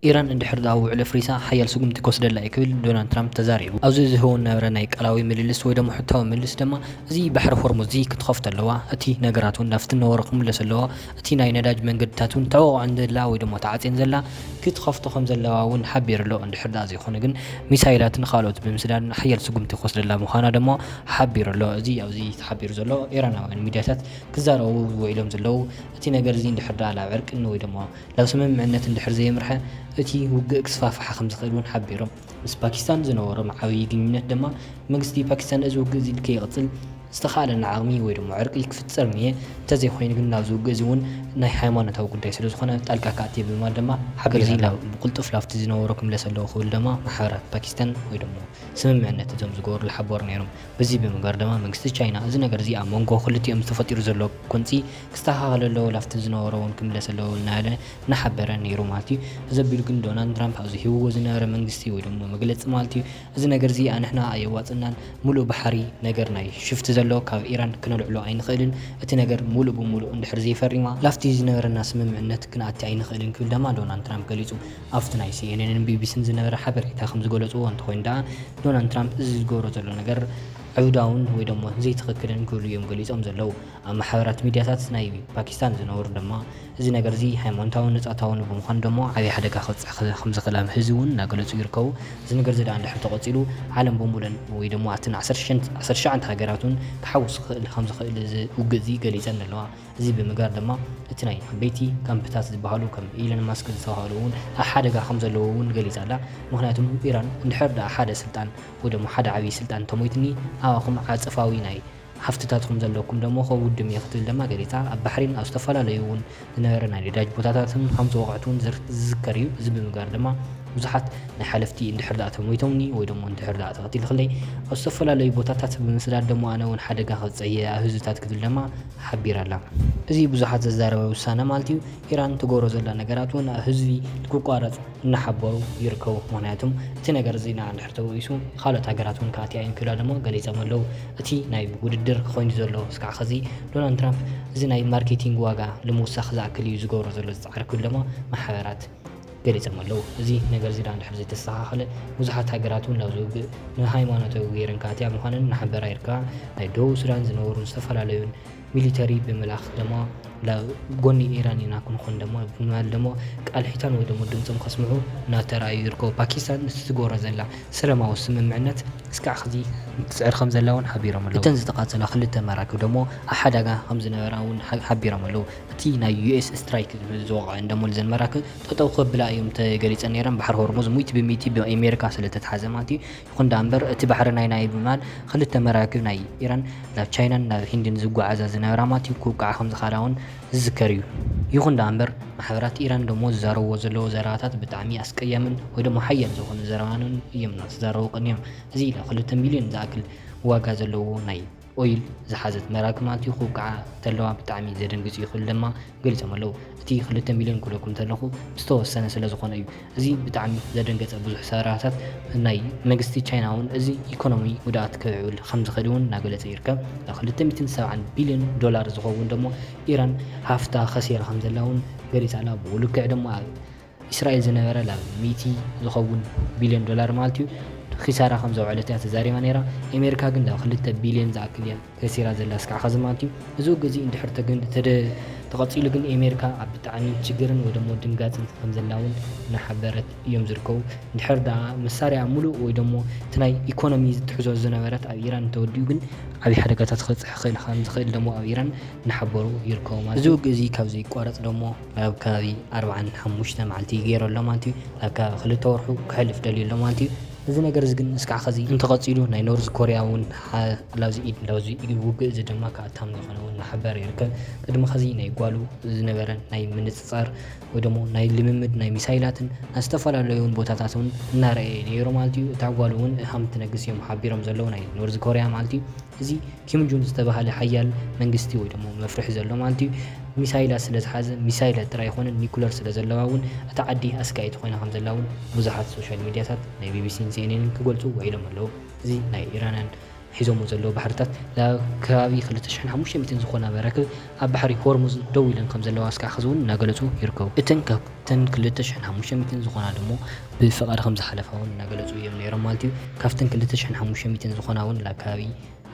ኢራን እንድሕር ደኣ ውዕል ኣፍሪሳ ሓያል ስጉምቲ ክወስደላ እዩ ክብል ዶናልድ ትራምፕ ተዛሪቡ። ኣብዚ ዝህቦ ነበረ ናይ ቃላዊ ምልልስ ወይ ደሞ ሕታዊ ምልልስ ድማ እዚ ባሕሪ ሆርሙዝ እዚ ክትኸፍቶ ኣለዋ፣ እቲ ነገራት እውን ናብቲ ነበረ ክምለስ ኣለዎ፣ እቲ ናይ ነዳጅ መንገድታት እውን ተወቕዖ እንደላ ወይ ደሞ ተዓፅየን ዘላ ክትኸፍቶ ከም ዘለዋ እውን ሓቢሩ ኣሎ። እንድሕር ደኣ ዘይኮነ ግን ሚሳይላትን ካልኦት ብምስዳድ ሓያል ስጉምቲ ክወስደላ ምዃና ደሞ ሓቢሩ ኣሎ። እዚ ኣብዚ ተሓቢሩ ዘሎ ኢራናውያን ሚድያታት ክዛረቡ ውዒሎም ዘለዉ፣ እቲ ነገር እዚ እንድሕር ደኣ ናብ ዕርቅን ወይ ደሞ ናብ ስምምዕነት እንድሕር ዘየምርሐ እቲ ውግእ ክስፋፍሓ ከም ዝኽእል እውን ሓቢሮም። ምስ ፓኪስታን ዝነበሮም ዓብዪ ግንኙነት ድማ መንግስቲ ፓኪስታን እዚ ውግእ እዚ ከይቕፅል ዝተኻእለና ዓቕሚ ወይ ደሞ ዕርቂ ክፍፀም እየ፣ እንተዘይኮይኑ ግን ናብዚ ውግእ እዚ እውን ናይ ሃይማኖታዊ ጉዳይ ስለ ዝኾነ ጣልቃ ክኣቲ ብምባል ድማ ሓቢሩ ኣሎ። ብቕልጡፍ ላፍቲ ዝነበሮ ክምለስ ኣለዎ ክብል ድማ ማሕበራት ፓኪስታን ወይ ደሞ ስምምዕነት እዞም ዝገበሩ ዝሓበሩ ነይሮም። በዚ ብምግባር ድማ መንግስቲ ቻይና እዚ ነገር እዚ ኣብ መንጎ ክልቲኦም ዝተፈጢሩ ዘሎ ጎንፂ ክስተኻኸል ኣለዎ፣ ላፍቲ ዝነበሮ እውን ክምለስ ኣለዎ እናበለ እናሓበረ ነይሩ ማለት እዩ። እዚ ኣቢሉ ግን ዶናልድ ትራምፕ ኣብዚ ሂብዎ ዝነበረ መንግስቲ ወይ ደሞ መግለፂ ማለት እዩ፣ እዚ ነገር እዚ ኣንሕና ኣየዋፅናን፣ ሙሉእ ባሕሪ ነገር ናይ ሽፍቲ ዘሎ ካብ ኢራን ክነልዕሎ ኣይንኽእልን፣ እቲ ነገር ሙሉእ ብሙሉእ እንድሕር ዘይፈሪማ ላፍቲ ዝነበረና ስምምዕነት ክንኣቲ ኣይንኽእልን ክብል ድማ ዶናልድ ትራምፕ ገሊፁ። ኣብቲ ናይ ሲኤንኤንን ቢቢሲን ዝነበረ ሓበሬታ ከም ዝገለፅዎ እንተኾይኑ ደኣ ዶናልድ ትራምፕ እዚ ዝገብሮ ዘሎ ነገር ዕብዳውን ወይ ደሞ ዘይትኽክልን ክብሉ እዮም ገሊፆም ዘለዉ። ኣብ ማሕበራት ሚድያታት ናይ ፓኪስታን ዝነበሩ ድማ እዚ ነገር እዚ ሃይማኖታውን ንፅታውን ብምዃኑ ደሞ ዓብዪ ሓደጋ ከብፅሕ ከም ዝኽእል ኣብ ህዚ እውን እናገለፁ ይርከቡ። እዚ ነገር እዚ ደኣ እንድሕር ተቐፂሉ ዓለም ብምሉእን ወይ ደሞ ኣትን ዓሰርተ ትሽዓተ ሃገራት እውን ክሓውስ ክኽእል ከም ዝኽእል እዚ ውግእ እዚ ገሊፀን ኣለዋ። እዚ ብምግባር ድማ እቲ ናይ ዓበይቲ ካምፕታት ዝበሃሉ ከም ኢለን ማስክ ዝተባህሉ እውን ኣብ ሓደጋ ከም ዘለዉ እውን ገሊፃ ኣላ። ምኽንያቱም ኢራን እንድሕር ደኣ ሓደ ስልጣን ወይ ደሞ ሓደ ዓብዪ ስልጣን እንተሞይትኒ ኣባኹም ዓፅፋዊ ናይ ሃፍትታት ከም ዘለኩም ደሞ ከውድም እየ ክትብል ደማ ገሊፃ። ኣብ ባሕሪን ኣብ ዝተፈላለዩ እውን ዝነበረ ናይ ነዳጅ ቦታታትን ከም ዝወቕዐት እውን ዝር- ዝዝከር እዩ። እዚ ብምግባር ድማ ብዙሓት ናይ ሓለፍቲ እንድሕር ደኣ ተሞይቶምኒ ወይ ደሞ እንድሕር ደኣ ተቐቲልክለይ ኣብ ዝተፈላለዩ ቦታታት ብምስዳድ ደሞ ኣነ እውን ሓደጋ ከብፀየ ኣብ ህዝብታት ክትብል ደማ ሓቢራ ኣላ። እዚ ብዙሓት ዘዛረበ ውሳነ ማለት እዩ። ኢራን ትገብሮ ዘላ ነገራት እውን ኣብ ህዝቢ ክቋረፅ እናሓበሩ ይርከቡ። ምኽንያቱም እቲ ነገር እዚ ንዓ እንድሕር ተበኢሱ ካልኦት ሃገራት እውን ክኣትያ እየን ክብላ ደሞ ገሊፆም ኣለዉ። እቲ ናይ ውድድር ኮይኑ ዘሎ እስካዕ ኸዚ ዶናልድ ትራምፕ እዚ ናይ ማርኬቲንግ ዋጋ ንምውሳኽ ዝኣክል እዩ ዝገብሮ ዘሎ ዝፃዕር ክብል ደሞ ማሕበራት ገሊፆም ኣለዉ። እዚ ነገር እዚ ደኣ እንድሕር ዘይተስተኻኸለ ብዙሓት ሃገራት እውን ናብዚ ውግእ ንሃይማኖታዊ ገይረን ክኣትያ ምዃነን እናሓበራ ይርከባ። ናይ ደቡብ ሱዳን ዝነበሩን ዝተፈላለዩን ሚሊተሪ ብምልኣኽ ደሞ ናብ ጎኒ ኢራን ኢና ክንኾን ደሞ ብምባል ደሞ ቃል ሒታን ወይ ደሞ ድምፆም ከስምዑ እናተረኣዩ ይርከቡ። ፓኪስታን ንዝትገብሮ ዘላ ሰላማዊ ስምምዕነት እስካዕ ኸዚ ትፅዕር ከም ዘላ እውን ሓቢሮም ኣለዉ። እተን ዝተቓፀላ ክልተ መራክብ ደሞ ኣብ ሓደጋ ከም ዝነበራ እውን ሓ- ሓቢሮም ኣለዉ። እቲ ናይ ዩኤስ ስትራይክ ዝወቕዐን ደሞ እዘን መራክብ ጠጠው ከብላ እዮም ተገሊፀን ነይረን። ባሕሪ ሆርሙዝ ሙይቲ ብሚእቲ ብኣሜሪካ ስለ ተትሓዘ ማለት እዩ። ይኹን ደኣ እምበር እቲ ባሕሪ ናይ ናይ ብምባል ክልተ መራክብ ናይ ኢራን ናብ ቻይናን ናብ ሂንድን ዝጓዓዛ ዝነበራ ማለት እዩ ክውቅዓ ከም ዝኽእላ እውን ዝዝከር እዩ። ይኹን ደኣ እምበር ማሕበራት ኢራን ደሞ ዝዛረብዎ ዘለዉ ዘረባታት ብጣዕሚ ኣስቀያምን ወይ ደሞ ሓያል ዝኾነ ዘረባን እዮም እናተዛረቡ ቀንዮም። እዚ ኢለ ክልተ ሚልዮን ዝኣክል ዋጋ ዘለዎ ናይ ኦይል ዝሓዘት መራክብ ማለት እዩ ክውቅዓ ተለዋ ብጣዕሚ ዘደንግፅ እዩ ክብል ድማ ገሊፆም ኣለዉ። እቲ ክልተ ሚልዮን ክብለኩም እንተለኹ ዝተወሰነ ስለ ዝኾነ እዩ። እዚ ብጣዕሚ ዘደንገፀ ብዙሕ ሰራሕታት ናይ መንግስቲ ቻይና እውን እዚ ኢኮኖሚ ጉድኣት ከብዕብል ከም ዝኽእል እውን እናገለፀ ይርከብ። ክልተ ሚእትን ሰብዓን ቢልዮን ዶላር ዝኸውን ደሞ ኢራን ሃፍታ ከሲራ ከም ዘላ እውን ገሊፃ ኣላ። ብኡ ልክዕ ደሞ ኣብ እስራኤል ዝነበረ ላብ ሚእቲ ዝኸውን ቢልዮን ዶላር ማለት እዩ ኺሳራ ከም ዘውዐለት እያ ተዛሪባ ነይራ። ኣሜሪካ ግን ላብ ክልተ ቢልዮን ዝኣክል እያ ከሲራ ዘላ እስካዕ ኸዚ ማለት እዩ። እዚ ውግእ እዚ እንድሕር ተገን- ተደ- ተቐጺሉ ግን ኣሜሪካ ኣብ ብጣዕሚ ሽግርን ወይ ደሞ ድንጋጽን ከም ዘላ እውን እናሓበረት እዮም ዝርከቡ። እንድሕር ደኣ መሳርያ ሙሉእ ወይ ደሞ እቲ ናይ ኢኮኖሚ ዝትሕዞ ዝነበረት ኣብ ኢራን እንተወዲኡ ግን ዓብዪ ሓደጋታት ክበጽሕ ይኽእል ከም ዝኽእል ደሞ ኣብ ኢራን እናሓበሩ ይርከቡ ማለት እዩ። እዚ ውግእ እዚ ካብ ዘይቋረጽ ደሞ ኣብ ከባቢ ኣርብዓን ሓሙሽተ መዓልቲ ገይሩ ኣሎ ማለት እዩ። ኣብ ከባቢ ክልተ ወርሑ ክሕልፍ ደልዩ ኣሎ ማለት እዩ። እዚ ነገር እዚ ግን እስካዕ ኸዚ እንተቐጺሉ ናይ ኖርዝ ኮርያ እውን ሓ- ላብዚ ኢድ ላብዚ ውግእ እዚ ድማ ክኣታም ዝኾነ እውን እናሓበረ ይርከብ። ቅድሚ ኸዚ ናይ ጓሉ ዝነበረ ናይ ምንጽጻር ወይ ደሞ ናይ ልምምድ ናይ ሚሳይላትን ናብ ዝተፈላለዩ እውን ቦታታት እውን እናረኣየ ነይሩ ማለት እዩ። እታ ጓሉ እውን ሃም ትነግስ እዮም ሓቢሮም ዘለዉ ናይ ኖርዝ ኮርያ ማለት እዩ። እዚ ኪም ጁን ዝተባህለ ሓያል መንግስቲ ወይ ደሞ መፍርሒ ዘሎ ማለት እዩ። ሚሳይላት ስለ ዝሓዘ ሚሳይላት ጥራይ ኣይኮነን ኒኩለር ስለ ዘለዋ እውን እታ ዓዲ ኣስጋኢት ኮይና ከም ዘላ እውን ብዙሓት ሶሻል ሚድያታት ናይ ቢቢሲን ሲኤንኤንን ክገልጹ ውዒሎም ኣለዉ። እዚ ናይ ኢራንያን ሒዞሞ ዘለዉ ባሕርታት ላብ ከባቢ ክልተ ሽሕን ሓሙሽተ ሚእትን ዝኾና መራክብ ኣብ ባሕሪ ሆርሙዝ ደው ኢለን ከም ዘለዋ እስካዕ ሕዚ እውን እናገለጹ ይርከቡ። እተን ካብተን ክልተ ሽሕን ሓሙሽተ ሚእትን ዝኾና ደሞ ብፍቓድ ከም ዝሓለፋ እውን እናገለጹ እዮም ነይሮም ማለት እዩ። ካብተን ክልተ ሽሕን ሓሙሽተ ሚእትን ዝኾና እውን ላብ ከባቢ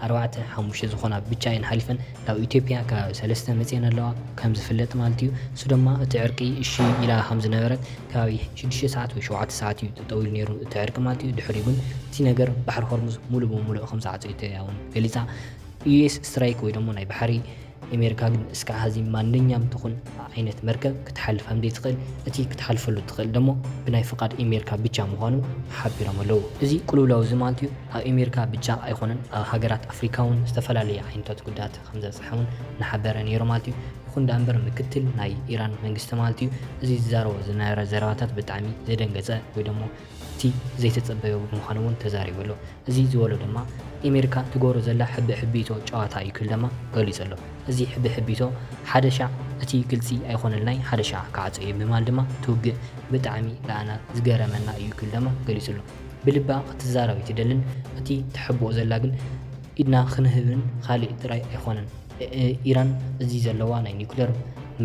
ኣርባዕተ ሓሙሽተ ዝኾና ብቻ እየን ሓሊፈን። ላብ ኢትዮጵያ ከባቢ ሰለስተ መጽየን ኣለዋ ከም ዝፍለጥ ማለት እዩ። እሱ ድማ እቲ ዕርቂ እሺ ኢላ ከም ዝነበረት ከባቢ ሽዱሽተ ሰዓት ወይ ሸውዓተ ሰዓት እዩ ጠጠው ኢሉ ነይሩ እቲ ዕርቂ ማለት እዩ። ድሕሪኡ ግን እቲ ነገር ባሕሪ ሆርሙዝ ሙሉእ ብሙሉእ ከም ዝዓጸ ኢትዮጵያ እውን ገሊጻ። ዩ ኤስ ስትራይክ ወይ ደሞ ናይ ባሕሪ ኣሜሪካ ግን እስካዕ ሐዚ ማንኛም ትኹን ዓይነት መርከብ ክትሓልፍ ከም ዘይትኽእል፣ እቲ ክትሓልፈሉ ትኽእል ደሞ ብናይ ፍቓድ ኣሜሪካ ብቻ ምዃኑ ሓቢሮም ኣለዉ። እዚ ቅልውላው እዚ ማለት እዩ ኣብ ኣሜሪካ ብቻ ኣይኮነን፣ ኣብ ሃገራት ኣፍሪካ እውን ዝተፈላለየ ዓይነታት ጉዳት ከም ዘብፅሐ እውን እናሓበረ ነይሩ ማለት እዩ። ይኹን ደኣ እምበር ምክትል ናይ ኢራን መንግስቲ ማለት እዩ እዚ ዝዛረቦ ዝነበረ ዘረባታት ብጣዕሚ ዘደንገፀ ወይ ደሞ እቲ ዘይተፀበዮ ብምዃኑ እውን ተዛሪቡ ኣሎ። እዚ ዝበሎ ድማ ኣሜሪካ ትገብሮ ዘላ ሕብሕቢቶ ጨዋታ እዩ ክብል ድማ ገሊጹ ኣሎ። እዚ ሕብሕቢቶ ሓደ ሻዕ እቲ ግልጺ ኣይኾነልናይ ሓደ ሻዕ ክዓጾ እዩ ብምባል ድማ እቲ ውግእ ብጣዕሚ ለኣና ዝገረመና እዩ ክብል ድማ ገሊጹ ኣሎ። ብልባ ክትዛረብ ኣይትደልን፣ እቲ ተሕብኦ ዘላ ግን ኢድና ክንህብን ካልእ ጥራይ ኣይኮነን። እ-፣ እ-፣ ኢራን እዚ ዘለዋ ናይ ኒውክለር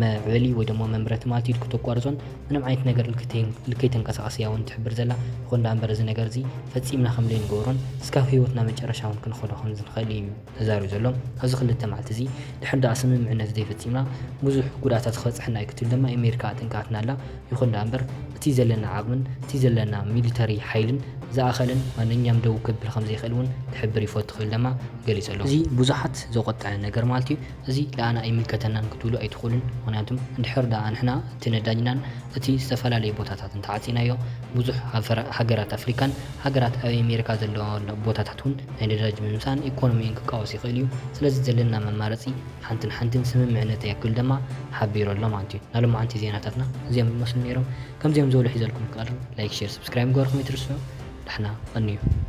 መዕበሊ ወይ ደሞ መምረቲ ማለት እዩ ክተቋርጾን ምንም ዓይነት ነገር ልክተይን-፣ ልከይተንቀሳቐስ እያ እውን ትሕብር ዘላ። ይኹን ደኣ እምበር እዚ ነገር እዚ ፈጺምና ከም ዘይንገብሮን እስካብ ህይወትና መጨረሻ እውን ክንኸዶ ከም ዝንኽእል እዩ ተዛሪቡ ዘሎ። ኣብዚ ክልተ መዓልቲ እዚ ድሕር ደኣ ስምምዕነት ዘይፈጺምና ብዙሕ ጉድኣታት ክበጽሐና እዩ ክትብል ድማ ኣሜሪካ ኣጠንቂቓትና ኣላ። ይኹን ደኣ እምበር እቲ ዘለና ዓቕምን እቲ ዘለና ሚሊተሪ ሓይልን ዝኣኸለን ማንኛም ደው ክብል ከም ዘይኽእል እውን ክሕብር ይፈቱ ክብል ድማ ገሊጹ ኣሎ። እዚ ብዙሓት ዘቆጠዐ ነገር ማለት እዩ። እዚ ለኣና ኣይምልከተናን ክትብሉ ኣይትኽእሉን። ምኽንያቱም እንድሕር ደኣ ንሕና እቲ ነዳጅናን እቲ ዝተፈላለየ ቦታታት እንተዓጺናዮ ብዙሕ ሃፈራ-፣ ሃገራት ኣፍሪካን ሃገራት ኣብ ኣሜሪካ ዘለዋ ቦታታት እውን ናይ ነዳጅ ምምሳን ኢኮኖሚን ክቃወስ ይኽእል እዩ። ስለዚ ዘለና መማረፂ ሓንትን ሓንትን ስምምዕነት እያ ክብል ድማ ሓቢሩ ኣሎ ማለት እዩ። ናይ ሎማዓንቲ ዜናታትና እዚኦም ይመስሉ ነይሮም። ከምዚኦም ዝበሉ ሒዘልኩም ክቐርብ ላይክ፣ ሼር፣ ሰብስክራይብ ምግባርኩም ኣይትርስዑ። ዳሕና ቀንዩ።